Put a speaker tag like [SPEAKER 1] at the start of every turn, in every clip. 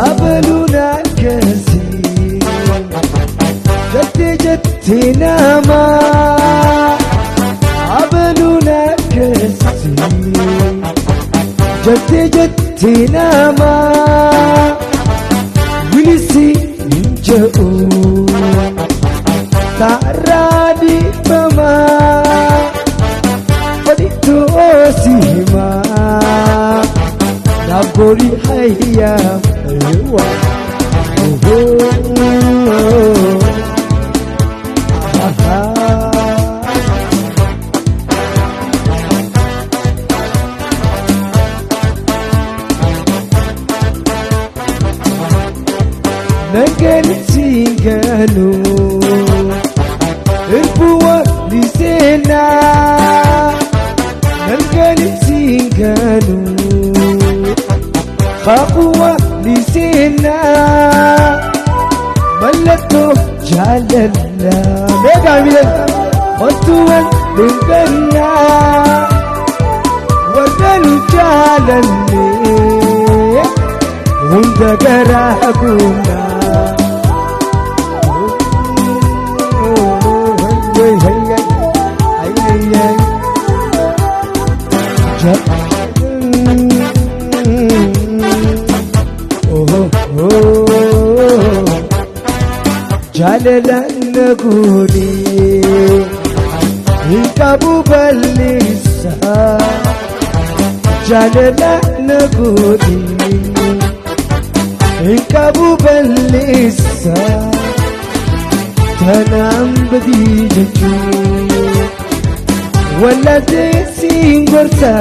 [SPEAKER 1] Abaluun akkasii jettee jettee namaa. Abaluun akkasii jettee jettee namaa. Bilisi hin jedhu taarraa dhiifamaa fadhiitu si himaa naaf gorii hayyaa eewwa. Ohoo. Ahaa. Nangan galu Irbuwa lisena. Nangan galu Khaquwa lisena. Mallattoo jaalala meeqa milan Wantuwan dhungannaa warra nu jaalanne hunda garaa guunnaa. Jaalala na godhe hin qabu balleessa. Jaalala na godhe hin qabu balleessa. Tanaan badii jechuun wallaaltee siin gorsa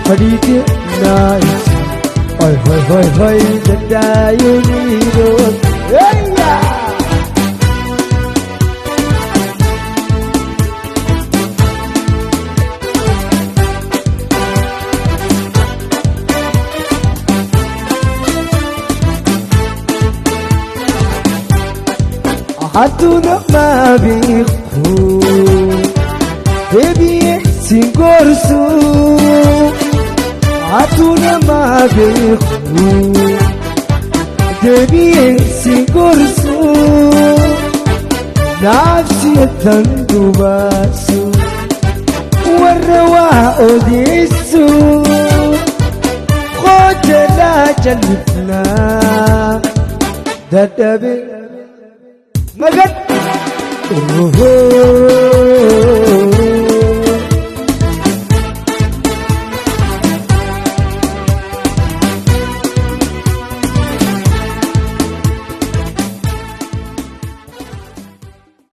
[SPEAKER 1] fadhiitee naa ibsa. Hoi hoi hoi hoi dandaayuu ni Hey-ya! Hattuu nama beeku deebi'ee siin gorsu. Hattuu nama beeku deebi'ee siin gorsu. Naafsi tan dubaasu warra waa odeessu hojalaa jallifnaa dadhabe magan. Oho.